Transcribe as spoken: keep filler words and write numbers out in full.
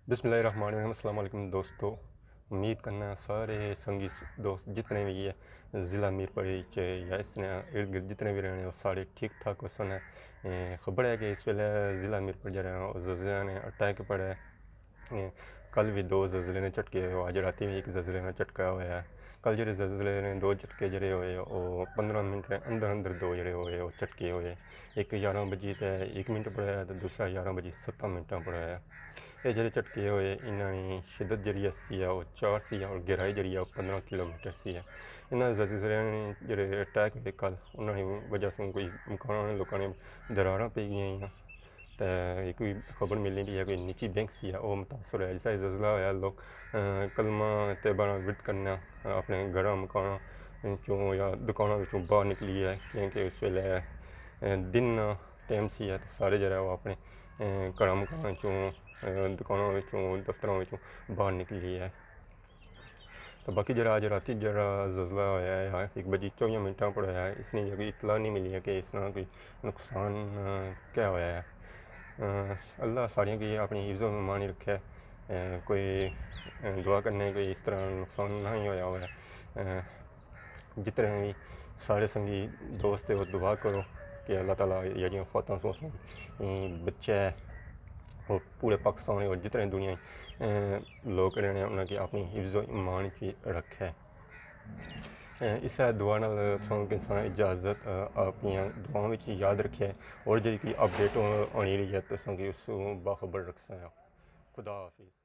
بسم اللہ الرحمن الرحیم۔ السلام علیکم دوستو، امید کرنا سارے سنگی س-، دوست جتنے بھی ہے ضلع میرپور وچ یا اس نے ارد گرد جتنے بھی رہنے ہو، سارے ٹھیک ٹھاک ہو سن۔ اے، خبر ہے کہ اس ویلے ضلع میرپور جڑا ہے، او زلزلے نے اٹیک پڑا ہے۔ اے، کل بھی دو زلزلے نے جھٹکے ہوئے، اج راتی بھی ایک زلزلے نے جھٹکا ہویا ہے۔ کل جڑے زلزلے نے دو جھٹکے جڑے ہوئے، او پندرہ منٹ نے اندر اندر دو جڑے ہوئے، او جھٹکے ہوئے۔ ایک گیارہ بجے تے ایک منٹ پر آیا تے دوسرا گیارہ بجے ستاں منٹاں پر آیا۔ اے جڑے جھٹکے ہوئے، انہاں نی شدت جڑی سی ہے، او چار سی ہے اور گہرائی جڑی ہے، او پندرہ کلومیٹر سی ہے۔ انہاں زلزلیاں نے جڑے اٹیک ہوئے کل، انہاں نی وجہ سوں کوئی مکاناں نے لوکاں نے دراراں پئی گئیاں ہیں۔ تے ایک کوئی خبر ملنی پئی ہے، کوئی نجی بینک سی ہے، او متاثر ہویا۔ جس طرح زلزلہ ہویا، لوک، اے، کلمہ طیبہ نال ورد کرنا، اپنے گھراں مکاناں وچوں یا دکاناں وچوں باہر نکلی ہے، کیونکہ اس ویلے، اے، دن نا ٹائم سی ہے، تے سارے جڑا وہ اپنے، اے، گھراں مکاناں وچوں، اے، دکاناں وچوں، دفتراں وچوں باہر نکلی ہے۔ تو باقی جڑا اج راتی جڑا زلزلہ ہویا ہے، ایک بجے چوبی منٹاں پر ہویا ہے، اس نے کوئی اطلاع نہیں ملی ہے کہ اس طرح کوئی نقصان، آ، کیا ہویا ہے۔ آ، اللہ ساریاں کی اپنی حفظ و امان ہی رکھے۔ آ، کوئی، آ، دعا کرنے کوئی اس طرح نقصان نہ ہی ہویا ہوئے۔ آ، جتنے بھی سارے سنگی دوست ہیں، وہ دعا کرو کہ اللہ تعالیٰ جڑیاں فوتاں سوساں، آ، بچے اور پورے پاکستان اور جتنے دنیا، آ، لوگ رہنے انہاں کی اپنی حفظ و امان کی رکھے۔ اے، اسے دعا نال تساں کساں اجازت، اے، اپنیاں دعاواں وچ یاد رکھیا اور جڑی کوئی اپڈیٹ ہو-، ہونی رہی ہے، تساں کی اس باخبر رکھساں۔ خدا حافظ۔